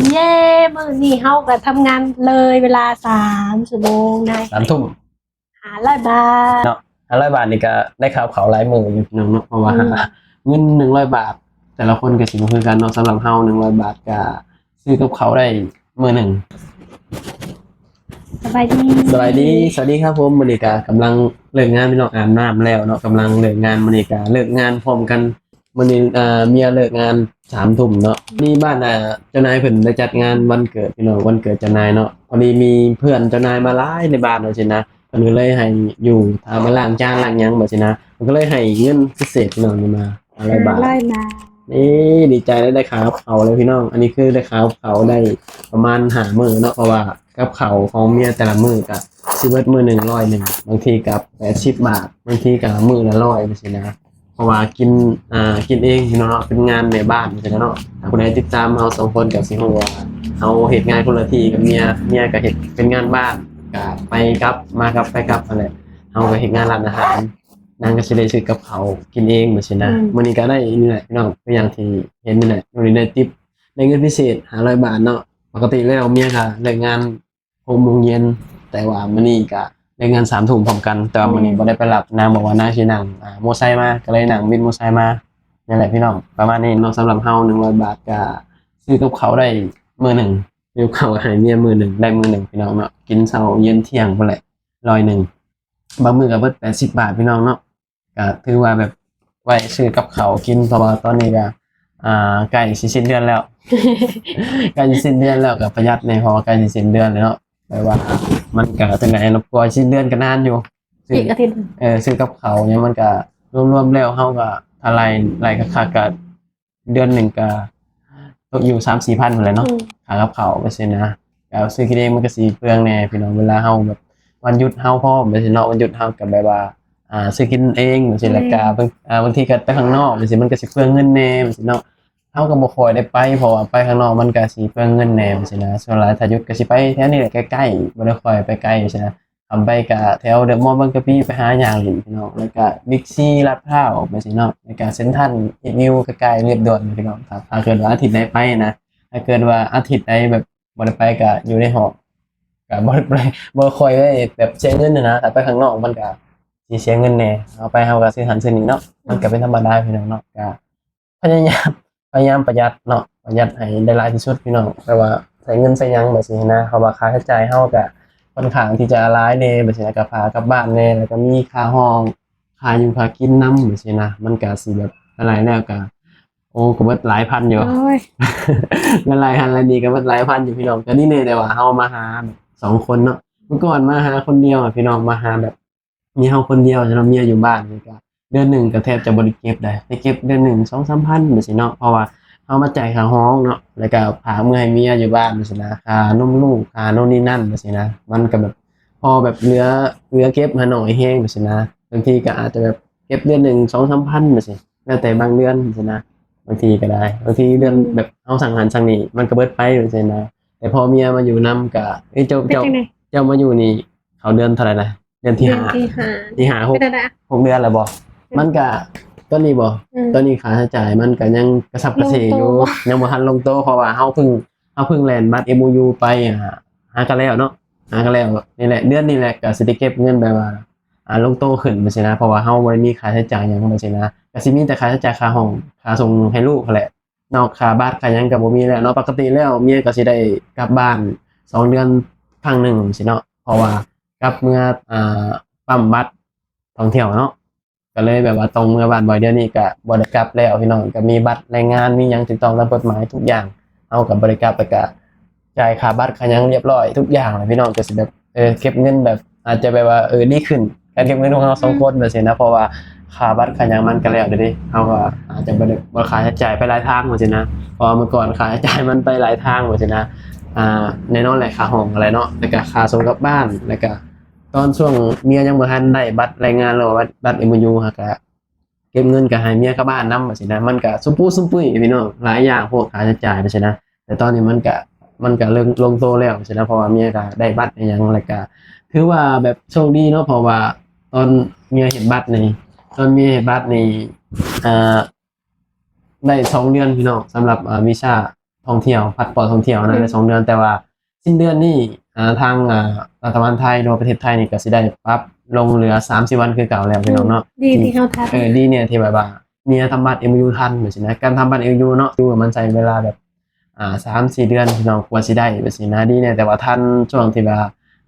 ເຢ້ ມື້ນີ້ເຮົາກໍທຳງານເລີຍເວລາສາມຊົ່ວໂມງນະ ສາມທຸ່ມ ຫ້າຮ້ອຍບາດເນາະ. ຫ້າຮ້ອຍບາດນີ້ກໍໄດ້ຄ່າກັບເຂົ້າຫຼາຍມື້ຢູ່ພີ່ນ້ອງເນາະ ເພາະວ່າ ອືມ ເງິນໜຶ່ງຮ້ອຍບາດ ແຕ່ລະຄົນກໍຊິບໍ່ຄືກັນເນາະ. ສຳລັບເຮົາ ໜຶ່ງຮ້ອຍບາດກໍຊື້ກັບເຂົ້າໄດ້ມື້ໜຶ່ງ. ສະບາຍດີ ສະບາຍດີ ສະຫວັດດີຄັບຜົມ. ມື້ນີ້ກໍກຳລັງເລີກງານພີ່ນ້ອງ ອາບນ້ຳແລ້ວເນາະ ກຳລັງເລີກງານ. ມື້ນີ້ກໍເລີກງານພ້ອມກັນ ມື້ນີ້ ເອີ ເມຍເລີກງານສາມທຸ່ມເນາະ. ນີ້ບ້ານ ເຈົ້ານາຍເພິ່ນໄດ້ຈັດງານວັນເກີດພີ່ນ້ອງ ວັນເກີດເຈົ້ານາຍເນາະ. ພໍດີມີເພື່ອນເຈົ້ານາຍມາຫຼາຍໃນບ້ານວ່າຊີ້ນະ ເພິ່ນກໍເລີຍໃຫ້ຢູ່ ຖ້າມາລ້າງຈານລ້າງຫຍັງແບບຊີ້ນະ ເພິ່ນກໍເລີຍໃຫ້ເງິນພິເສດພີ່ນ້ອງ ນີ້ມາຫ້າຮ້ອຍບາດ ຫ້າຮ້ອຍບາດ. ນີ້ດີໃຈໄດ້ ໄດ້ຄ່າກັບເຂົ້າແລ້ວພີ່ນ້ອງ. ອັນນີ້ຄືໄດ້ຄ່າກັບເຂົ້າໄດ້ປະມານຫ້າມື້ເນາະ ເພາະວ່າກັບເຂົ້າຂອງເມຍແຕ່ລະມື້ກໍຊິເບິດມື້ໜຶ່ງຮ້ອຍໜຶ່ງ ບາງທີກໍແປດສິບບາດ ບາງທີກໍມື້ລະຮ້ອຍຈັ່ງຊີ້ນະ. ເພາະວ່າກິນ ອ່າ ກິນເອງພີ່ນ້ອງເນາະ ເປັນງານແມ່ບ້ານຈັ່ງຊີ້ນະເນາະ. ຖ້າຜູ້ໃດຕິດຕາມເຮົາສອງຄົນກໍຊິຮູ້ວ່າ ເຮົາເຮັດງານຄົນລະທີ່ກັບເມຍ ເມຍກໍເຮັດເປັນງານບ້ານ ກໍໄປກັບ ມາກັບໄປກັບຫັ້ນແຫຼະ. ເຮົາກໍເຮັດງານຮ້ານອາຫານ ນາງກໍຊິໄດ້ຊື້ກັບເຂົ້າກິນເອງແບບຊີ້ນະ. ອືມ ມື້ນີ້ກໍໄດ້ນີ້ແຫຼະພີ່ນ້ອງ ຄືຢ່າງທີ່ເຫັນນີ້ແຫຼະ. ມື້ນີ້ໄດ້ຕິບ ໄດ້ເງິນພິເສດຫ້າຮ້ອຍບາດເນາະ. ປົກກະຕິແລ້ວເມຍກໍເລີກງານ ຫົກໂມງເຢັນ ແຕ່ວ່າມື້ນີ້ກະໄດ້ງານສາມທຸ່ມພ້ອມກັນ ແຕ່ວ່າມື້ນີ້ ແມ່ນ ບໍ່ໄດ້ໄປຮັບ. ນາງບອກວ່ານາງຊິນັ່ງ ອ່າ ມໍໄຊມາ ກໍເລີຍນັ່ງວິນມໍໄຊມາ. ນັ້ນແຫຼະພີ່ນ້ອງ ປະມານນີ້ເນາະ. ສຳລັບເຮົາໜຶ່ງຮ້ອຍບາດ ກະຊື້ກັບເຂົ້າໄດ້ມື້ໜຶ່ງ ຊື້ກັບເຂົ້າໃຫ້ເມຍມື້ໜຶ່ງ ໄດ້ມື້ໜຶ່ງພີ່ນ້ອງເນາະ. ກິນເຊົ້າເຢັນທ່ຽງພຸ້ນແຫຼະ ຮ້ອຍໜຶ່ງ ບາງມື້ກໍເບິດແປດສິບບາດພີ່ນ້ອງເນາະ. ກະຖືວ່າແບບໄວ້ຊື້ກັບເຂົ້າກິນ ເພາະວ່າຕອນນີ້ກະ ອ່າ ໃກ້ຊິສິ້ນເດືອນແລ້ວ ໃກ້ຊິສິ້ນເດືອນແລ້ວ ກະປະຢັດແດ່ ເພາະວ່າໃກ້ຊິສິ້ນເດືອນແລ້ວເນາະ. ແບບວ່າມັນກະຈັ່ງໃດເນາະ ກວ່າສິ້ນເດືອນກະນານຢູ່ ຊື້ ອີກອາທິດໜຶ່ງ ເອີ ຊື້ກັບເຂົ້າຫຍັງ ມັນກະລວມໆແລ້ວ ເຮົາກະຖ້າໄລ່ ໄລ່ຄັກໆ ກະ ເດືອນໜຶ່ງກະຕົກຢູ່ສາມສີ່ພັນພຸ້ນແຫຼະເນາະ ອືມ ຄ່າກັບເຂົ້າຈັ່ງຊີ້ນະ. ກະຊື້ກິນເອງມັນກະຊິເປືອງແດ່ພີ່ນ້ອງ ເວລາເຮົາແບບວັນຢຸດເຮົາພ້ອມຈັ່ງຊີ້ເນາະ ວັນຢຸດເຮົາກະແບບວ່າ ອ່າ ຊື້ກິນເອງຈັ່ງຊີ້ ແລ້ວກະ ອືມ ບາງ ອ່າ ບາງທີກະໄປຂ້າງນອກຈັ່ງຊີ້ ມັນກະຊິເປືອງເງິນແດ່ຈັ່ງຊີ້ເນາະ. ເຮົາກະບໍ່ຄ່ອຍໄດ້ໄປ ເພາະວ່າໄປຂ້າງນອກມັນກະຊິເປືອງເງິນແດ່ຈັ່ງຊີ້ນະ. ສ່ວນຫຼາຍຖ້າຢຸດກະຊິໄປແຖວນີ້ແຫຼະ ໃກ້ໆ ບໍ່ໄດ້ຄ່ອຍໄປໄກຈັ່ງຊີ້ນະ. ຄຳໄປກະແຖວເດີມໍ ບາງກະປີ ໄປຫາຍ່າງຫຼິ້ນພີ່ນ້ອງ ແລ້ວກະບິກຊີ ລາດພ້າວ ແບບຊີ້ເນາະ ແລ້ວກະເຊັນທຣັນ ອີດວິວ ໃກ້ໆ ລຽບດ່ວນພີ່ນ້ອງ. ຖ້າ ຖ້າເກີດວ່າອາທິດໃດໄປນະ ຖ້າເກີດວ່າອາທິດໃດແບບບໍ່ໄດ້ໄປກະຢູ່ໃນຫ້ອງ ກະບໍ່ ບໍ່ ບໍ່ຄ່ອຍໄດ້ແບບເສຍເງິນນະ. ຖ້າໄປຂ້າງນອກມັນກະຊິເສຍເງິນແດ່ ເຮົາໄປເຮົາກະຊື້ຫັ້ນຊື້ນີ້ເນາະ ມັນກະເປັນທຳມະດາພີ່ນ້ອງເນາະ. ກະ ພະຍາຍາມ ພະຍາຍາມປະຢັດເນາະ ປະຢັດໃຫ້ໄດ້ຫຼາຍທີ່ສຸດພີ່ນ້ອງ. ແບບວ່າໃຊ້ເງິນໃຊ້ຫຍັງແບບຊີ້ນະ ເພາະວ່າຄ່າໃຊ້ຈ່າຍເຮົາກະຂ້ອນຂ້າງທີ່ຈະຫຼາຍແດ່ແບບຊີ້ນະ ກະພາກັບບ້ານແດ່ ແລ້ວກະມີຄ່າຫ້ອງ ຄ່າຢູ່ຄ່າກິນນຳແບບຊີ້ນະ. ມັນກະຊິແບບຫຼາຍໆແລ້ວກະ ໂອ້ ກະເບິດຫຼາຍພັນຢູ່ ໂອ້ຍ ຫຼາຍໆຫັ້ນຫຼາຍນີ້ກະເບິດຫຼາຍພັນຢູ່ພີ່ນ້ອງ. ກະດີແດ່ ແຕ່ວ່າເຮົາມາຫາແບບສອງຄົນເນາະ ເມື່ອກ່ອນມາຫາຄົນດຽວອະພີ່ນ້ອງ ມາຫາແບບ ມີເຮົາຄົນດຽວ ແລ້ວເມຍຢູ່ບ້ານນີ້ກະ ເດືອນໜຶ່ງກະແທບຈະບໍ່ໄດ້ເກັບໃດ ໄດ້ເກັບເດືອນໜຶ່ງສອງສາມພັນແບບຊີ້ເນາະ ເພາະວ່າເຮົາມາຈ່າຍຄ່າຫ້ອງເນາະ ແລ້ວກະຝາກເມືອໃຫ້ເມຍຢູ່ບ້ານແບບຊີ້ນະ ຄ່ານົມລູກ ຄ່າໂນ່ນນີ້ນັ້ນແບບຊີ້ນະ. ມັນກະແບບພໍແບບເຫຼືອ ເຫຼືອເກັບຫາໜ້ອຍແຮງແບບຊີ້ນະ. ບາງທີກະອາດຈະແບບເກັບເດືອນໜຶ່ງສອງສາມພັນແບບຊີ້ ແລ້ວແຕ່ບາງເດືອນຊີ້ນະ. ບາງທີກະໄດ້ ບາງທີເດືອນແບບເຮົາສັ່ງຫັ້ນສັ່ງນີ້ ມັນກະເບິດໄປແບບຊີ້ນະ. ແຕ່ພໍເມຍມາຢູ່ນຳກະ ເອີ ເຈົ້າ ເຈົ້າ ເຈົ້າມາຢູ່ນີ້ ເຂົ້າເດືອນເທົ່າໃດລະ? ເດືອນທີຫ້າ ເດືອນທີຫ້າ ທີຫ້າ ຫົກ ເປັນຈັ່ງໃດ? ຫົກເດືອນແລ້ວບໍ່? ອືມ ມັນກະ ຕອນນີ້ບໍ່? ອືມ ຕອນນີ້ຄ່າໃຊ້ຈ່າຍມັນກະຍັງກະສັບກະເສຢູ່ ຍັງບໍ່ທັນລົງໂຕ ເພາະວ່າເຮົາເພິ່ງ ເຮົາເພິ່ງແລ່ນບັດເອັມໂອຢູໄປ ຫາ ຫາກະແລ້ວເນາະ ຫາກະແລ້ວ. ນີ້ແຫຼະ ເດືອນນີ້ແຫຼະກະຊິໄດ້ເກັບເງິນແບບວ່າ ອ່າ ລົງໂຕຂຶ້ນແບບຊີ້ນະ ເພາະວ່າເຮົາບໍ່ໄດ້ມີຄ່າໃຊ້ຈ່າຍຫຍັງແບບຊີ້ນະ ກະຊິມີແຕ່ຄ່າໃຊ້ຈ່າຍຄ່າຫ້ອງ ຄ່າສົ່ງໃຫ້ລູກຫັ້ນແຫຼະ. ນອກຄ່າບັດຄ່າຫຍັງກະບໍ່ມີແລ້ວເນາະ. ປົກກະຕິແລ້ວເມຍກະຊິໄດ້ກັບບ້ານສອງເດືອນຄັ້ງໜຶ່ງຊີ້ເນາະ ເພາະວ່າກັບເມືອ ອ່າ ປ້ຳບັດທ່ອງທ່ຽວເນາະ ກະເລີຍແບບວ່າຕ້ອງເມືອບ້ານບ່ອຍ. ດຽວນີ້ກະບໍ່ໄດ້ກັບແລ້ວພີ່ນ້ອງ ກະມີບັດແຮງງານ ມີຫຍັງຖືກຕ້ອງຕາມກົດໝາຍທຸກຢ່າງ ເຮົາກະບໍ່ໄດ້ກັບ ແລ້ວກະ ຈ່າຍຄ່າບັດຄ່າຫຍັງລຽບຮ້ອຍທຸກຢ່າງແລ້ວພີ່ນ້ອງ ກະຊິແບບ ເອີ ເກັບເງິນແບບ ອາດຈະແບບວ່າ ເອີ ດີຂຶ້ນ ການເກັບເງິນຂອງເຮົາສອງຄົນແບບຊີ້ນະ ເພາະວ່າຄ່າບັດຄ່າຫຍັງມັນກະແລ້ວເດ ເຮົາກະອາດຈະບໍ່ໄດ້ ບໍ່ຄ່າໃຊ້ຈ່າຍໄປຫຼາຍທາງແບບຊີ້ນະ ເພາະວ່າເມື່ອກ່ອນຄ່າໃຊ້ຈ່າຍມັນໄປຫຼາຍທາງແບບຊີ້ນະ. ອ່າ ແນ່ນອນແຫຼະ ຄ່າຫ້ອງຫັ້ນແຫຼະເນາະ ແລ້ວກະຄ່າສົ່ງກັບບ້ານ ແລ້ວກະຕອນຊ່ວງເມຍຍັງບໍ່ທັນໄດ້ບັດແຮງງານ ຫຼືວ່າບັດ ບັດເອັມໂອຢູ ເຮົາກະ ເກັບເງິນກະໃຫ້ເມຍກັບບ້ານນຳ ຈັ່ງຊີ້ນະ ມັນກະຊຸມປູຊຸມປຸ້ຍພີ່ນ້ອງ ຫຼາຍຢ່າງໂພດຄ່າໃຊ້ຈ່າຍຈັ່ງຊີ້ນະ. ແຕ່ຕອນນີ້ມັນກະ ມັນກະເລີ່ມລົງໂຕແລ້ວຈັ່ງຊີ້ນະ ເພາະວ່າເມຍກະໄດ້ບັດອີ່ຫຍັງ ແລ້ວກະຖືວ່າແບບໂຊກດີເນາະ ເພາະວ່າຕອນເມຍເຮັດບັດນີ້ ຕອນເມຍເຮັດບັດນີ້ ເອີ ໄດ້ສອງເດືອນພີ່ນ້ອງ ສຳລັບ ເອີ ວີຊາ ທ່ອງທ່ຽວ ພາສປອດທ່ອງທ່ຽວນະ ອືມ ໄດ້ສອງເດືອນ ແຕ່ວ່າສິ້ນເດືອນນີ້ ອ່າ ທາງ ອ່າ ລັດຖະບານໄທ ຫຼືວ່າປະເທດໄທນີ້ກໍຊິໄດ້ປັບລົງເຫຼືອສາມສິບວັນຄືເກົ່າແລ້ວ ອືມ ພີ່ນ້ອງເນາະ. ດີທີ່ເຮົາທັນ ເອີ ດີແນ່ທີ່ແບບວ່າເມຍທຳບັດເອັມໂອຢູທັນ ແບບຊີ້ນະ. ການທຳບັດເອັມໂອຢູເນາະ ຄືວ່າມັນໃຊ້ເວລາແບບ ອ່າ ສາມສີ່ເດືອນ ພີ່ນ້ອງ ກວ່າຊິໄດ້ ແບບຊີ້ນະ. ດີແນ່ ແຕ່ວ່າທັນຊ່ວງທີ່ວ່າ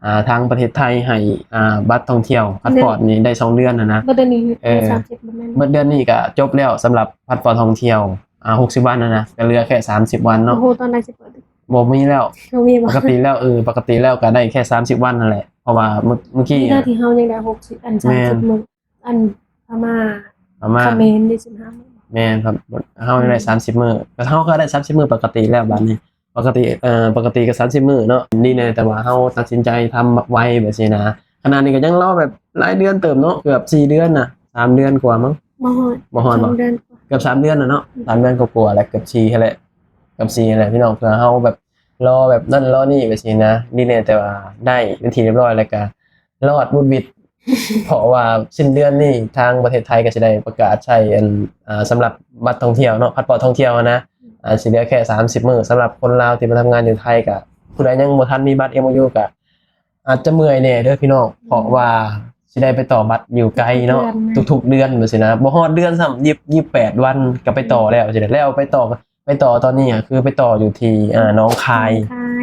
ອ່າ ທາງປະເທດໄທໃຫ້ ອ່າ ບັດທ່ອງທ່ຽວ ພາສປອດນີ້ໄດ້ສອງເດືອນຫັ້ນນະ. ເບິດເດືອນນີ້ ເອີ ສາມສິບ ບໍ່ແມ່ນ ເບິດເດືອນນີ້ກໍຈົບແລ້ວ ສຳລັບພາສປອດທ່ອງທ່ຽວ ອ່າ ຫົກສິບວັນຫັ້ນນະ ກໍເຫຼືອແຄ່ສາມສິບວັນເນາະ. ບໍ່ຮູ້ຕອນໃດຊິເປີດ ບໍ່ມີແລ້ວ ບໍ່ມີບໍ່? ປົກກະຕິແລ້ວ ເອີ ປົກກະຕິແລ້ວກໍໄດ້ແຄ່ສາມສິບວັນຫັ້ນແຫຼະ ເພາະວ່າມື້ ມື້ກີ້ ດີແລ້ວທີ່ເຮົາຍັງໄດ້ຫົກສິບ ອັນ ສາມສິບມື້ ອັນ ພະມ້າ ພະມ້າ ຂະເໝນໄດ້ສິບຫ້າມື້. ແມ່ນ ເຮົາຍັງໄດ້ສາມສິບມື້ ກໍເຮົາກໍໄດ້ສາມສິບມື້ປົກກະຕິແລ້ວບາດນີ້. ປົກກະຕິ ເອີ ປົກກະຕິກໍສາມສິບມື້ເນາະ ດີແນ່ ແຕ່ວ່າເຮົາຕັດສິນໃຈທຳໄວ ແບບຊີ້ນະ. ຂະນະນີ້ກໍຍັງລໍແບບຫຼາຍເດືອນເຕີບເນາະ ເກືອບສີ່ເດືອນນະ ສາມເດືອນກວ່າມັ້ງ ບໍ່ຮອດ ບໍ່ຮອດບໍ່? ສອງເດືອນກວ່າ ເກືອບສາມເດືອນນະເນາະ ອືມ ສາມເດືອນກວ່າໆ ແລ້ວ ເກືອບສີ່ຫັ້ນແຫຼະ ເກືອບສີ່ຫັ້ນແຫຼະ ພີ່ນ້ອງ ເພື່ອເຮົາແບບລໍແບບນັ້ນລໍນີ້ ແບບຊີ້ນະ. ດີແນ່ ແຕ່ວ່າໄດ້ເປັນທີ່ຮຽບຮ້ອຍ ແລ້ວກໍ ລອດວຸດວິດ ເພາະວ່າສິ້ນເດືອນນີ້ທາງປະເທດໄທກໍຊິໄດ້ປະກາດໃຊ້ອັນ ອ່າ ສຳລັບບັດທ່ອງທ່ຽວເນາະ ພາສປອດທ່ອງທ່ຽວຫັ້ນນະ ອ່າ ຊິເຫຼືອແຄ່ສາມສິບມື້. ສຳລັບຄົນລາວທີ່ມາທຳງານຢູ່ໄທ ກໍຜູ້ໃດຍັງບໍ່ທັນມີບັດເອັມໂອຢູ ກໍອາດຈະເມື່ອຍແດ່ເດີພີ່ນ້ອງ ເພາະວ່າຊິໄດ້ໄປຕໍ່ບັດຢູ່ໄກເນາະ ທຸກເດືອນ ທຸກໆເດືອນ ແບບຊີ້ນະ ບໍ່ຮອດເດືອນຊ້ຳ ຊາວແປດວັນກໍໄປຕໍ່ແລ້ວ ແລ້ວໄປຕໍ່ ໄປຕໍ່ຕອນນີ້ກໍຄືໄປຕໍ່ຢູ່ທີ່ ເອີ ໜອງຄາຍ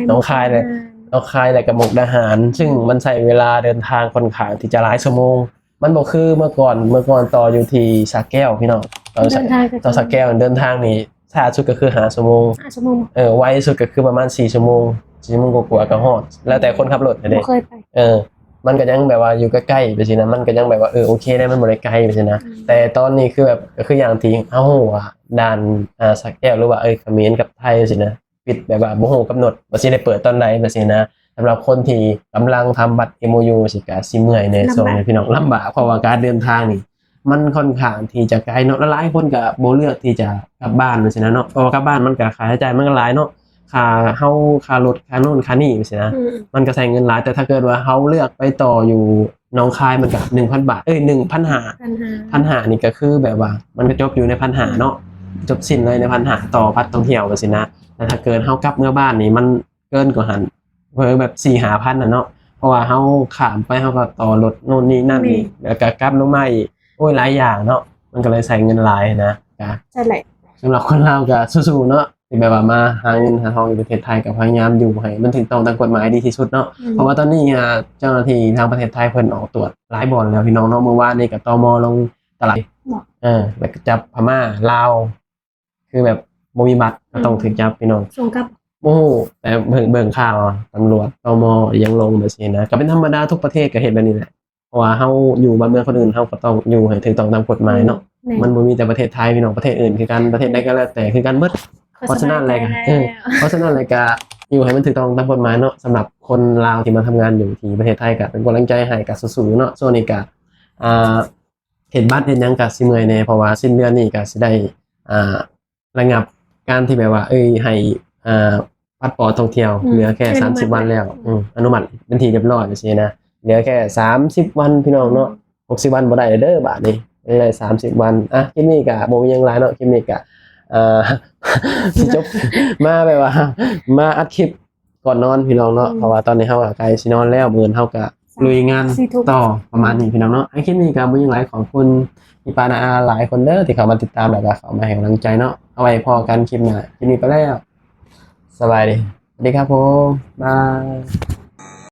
ໜອງຄາຍ ໜອງຄາຍ ແລະ ໜອງຄາຍ ແລະກໍມຸກດາຫານ ອືມ ຊຶ່ງມັນໃຊ້ເວລາເດີນທາງຄ່ອນຂ້າງທີ່ຈະຫຼາຍຊົ່ວໂມງ ມັນບໍ່ຄືເມື່ອກ່ອນ ເມື່ອກ່ອນຕໍ່ຢູ່ທີ່ສະແກ້ວ ພີ່ນ້ອງ ຕໍ່ສະແກ້ວ ເດີນທາງນີ້ຊ້າສຸດກໍຄືຫ້າຊົ່ວໂມງ ຫ້າຊົ່ວໂມງ ເອີ ໄວສຸດກໍຄືປະມານສີ່ຊົ່ວໂມງ ສີ່ຊົ່ວໂມງກວ່າໆກໍຮອດ ແລ້ວແຕ່ຄົນຂັບລົດຫັ້ນເດ້ ບໍ່ເຄີຍໄປ ເອີ ມັນກໍຍັງແບບວ່າຢູ່ໃກ້ໆ ແບບຊີ້ນະ ມັນກໍຍັງແບບວ່າ ເອີ ໂອເຄໄດ໋ ມັນບໍ່ໄດ້ໄກ ແບບຊີ້ນະ ອືມ ແຕ່ຕອນນີ້ຄືແບບ ກໍຄືຢ່າງທີ່ເຮົາຮູ້ວ່າດ່ານ ອ່າ ສະແກ້ວ ຫຼືວ່າ ເອີ ຂະເໝນກັບໄທ ຈັ່ງຊີ້ນະ ປິດແບບວ່າບໍ່ຮູ້ກຳນົດວ່າຊິໄດ້ເປີດຕອນໃດ ແບບຊີ້ນະ. ສຳລັບຄົນທີ່ກຳລັງທຳບັດເອັມໂອຢູ ຊີ້ ກໍຊິເມື່ອຍແດ່ ລຳບາກ ຊ່ວງນີ້ພີ່ນ້ອງ ລຳບາກ ເພາະວ່າການເດີນທາງນີ້ ມັນຄ່ອນຂ້າງທີ່ຈະໄກເນາະ ແລະຫຼາຍຄົນກໍບໍ່ເລືອກທີ່ຈະກັບບ້ານ ຈັ່ງຊີ້ນະເນາະ ເພາະວ່າກັບບ້ານມັນກໍຄ່າໃຊ້ຈ່າຍມັນກໍຫຼາຍເນາະ ຄ່າເຮົາ ຄ່າລົດ ຄ່າໂນ່ນຄ່ານີ້ ຈັ່ງຊີ້ນະ ອືມ ມັນກໍໃຊ້ເງິນຫຼາຍ. ແຕ່ຖ້າເກີດວ່າເຮົາເລືອກໄປຕໍ່ຢູ່ໜອງຄາຍ ມັນກໍໜຶ່ງພັນບາດ ເອີຍ ໜຶ່ງພັນຫ້າ ພັນຫ້າ ພັນຫ້ານີ້ກໍຄືແບບວ່າມັນກໍຈົບຢູ່ໃນພັນຫ້າເນາະ ຈົບສິ້ນເລີຍໃນພັນຫ້າ ຕໍ່ບັດທ່ອງທ່ຽວ ຈັ່ງຊີ້ນະ. ແຕ່ຖ້າເກີດເຮົາກັບເມືອບ້ານນີ້ ມັນເກີນກວ່າຫັ້ນ ເຜີແບບສີ່ຫ້າພັນນະເນາະ ເພາະວ່າເຮົາຂ້າມໄປ ເຮົາກໍຕໍ່ລົດໂນ່ນນີ້ນັ້ນອີກ ແມ່ນ ແລ້ວກໍກັບລົງມາອີກ ໂອ້ຍ ຫຼາຍຢ່າງເນາະ ມັນກໍເລີຍໃຊ້ເງິນຫຼາຍນະ. ກໍ ນັ້ນແຫຼະ ສຳລັບຄົນລາວກໍສູ້ໆເນາະ ທີ່ແບບວ່າມາຫາເງິນຫາທອງຢູ່ປະເທດໄທ ກໍພະຍາຍາມຢູ່ໃຫ້ມັນຖືກຕ້ອງຕາມກົດໝາຍດີທີ່ສຸດເນາະ ອືມ ເພາະວ່າຕອນນີ້ ອ່າ ເຈົ້າໜ້າທີ່ທາງປະເທດໄທເພິ່ນອອກກວດຫຼາຍບ່ອນແລ້ວ ພີ່ນ້ອງເນາະ. ເມື່ອວານນີ້ກໍ ຕມ ລົງຕະຫຼາດ ເອີ ແລ້ວກໍຈັບພະມ້າ ລາວ ຄືແບບບໍ່ມີບັດ ອືມ ກໍຕ້ອງຖືກຈັບ ພີ່ນ້ອງ ສົ່ງກັບ ບໍ່ຮູ້ ແຕ່ເບິ່ງ ເບິ່ງຂ່າວ ຕຳຫຼວດ ຕມ ຍັງລົງແບບຊີ້ນະ ກໍເປັນທຳມະດາ ທຸກປະເທດກໍເຮັດແບບນີ້ແຫຼະ ເພາະວ່າເຮົາຢູ່ບ້ານເມືອງຄົນອື່ນ ເຮົາກໍຕ້ອງຢູ່ໃຫ້ຖືກຕ້ອງຕາມກົດໝາຍເນາະ ອືມ ແມ່ນ ມັນບໍ່ມີແຕ່ປະເທດໄທ ພີ່ນ້ອງ ປະເທດອື່ນຄືກັນ ປະເທດໃດກໍແລ້ວແຕ່ຄືກັນເບິດ. ໂຄສະນາ ໂຄສະນາ ແລ້ວກໍ ເອີ ໂຄສະນາ ແລ້ວກໍຢູ່ໃຫ້ມັນຖືກຕ້ອງຕາມກົດໝາຍເນາະ ສຳລັບຄົນລາວທີ່ມາທຳງານຢູ່ທີ່ປະເທດໄທ ກໍເປັນກຳລັງໃຈໃຫ້ ກໍສູ້ໆເນາະ. ຊ່ວງນີ້ກໍ ອ່າ ເຮັດບັດເຮັດຫຍັງກໍຊິເມື່ອຍແດ່ ເພາະວ່າສິ້ນເດືອນນີ້ກໍຊິໄດ້ ອ່າ ລະງັບການທີ່ແບບວ່າ ເອີຍ ໃຫ້ ອ່າ ພາສປອດທ່ອງທ່ຽວ ອືມ ເຫຼືອແຄ່ສາມສິບວັນແລ້ວ ອືມ ອະນຸມັດເປັນທີ່ຮຽບຮ້ອຍ ຈັ່ງຊີ້ນະ ເຫຼືອແຄ່ສາມສິບວັນ ພີ່ນ້ອງເນາະ ອືມ ຫົກສິບວັນບໍ່ໄດ້ເດີບາດນີ້ ໄດ້ສາມສິບວັນ. ອ່ະ ຄລິບນີ້ກໍບໍ່ມີຫຍັງຫຼາຍເນາະ ຄລິບນີ້ກໍ ອ່າ ຊິຈົບ ມາແບບວ່າ ມາອັດຄລິບ ກ່ອນນອນ ພີ່ນ້ອງເນາະ ອືມ ເພາະວ່າຕອນນີ້ເຮົາກໍໃກ້ຊິນອນແລ້ວ ມື້ອື່ນເຮົາກໍລຸຍງານຕໍ່ ປະມານນີ້ ພີ່ນ້ອງເນາະ. ໃນຄລິບນີ້ກໍບໍ່ມີຫຍັງຫຼາຍ ຂອບຄຸນພີ່ປ້ານ້າອາຫຼາຍຄົນເດີ ທີ່ເຂົ້າມາຕິດຕາມ ແລ້ວກໍເຂົ້າມາໃຫ້ກຳລັງໃຈເນາະ. ເອົາໄວ້ພໍ້ກັນຄລິບໜ້າ ຄລິບນີ້ໄປແລ້ວ ສະບາຍດີ ສະຫວັດດີຄັບຜົມ ບາຍ.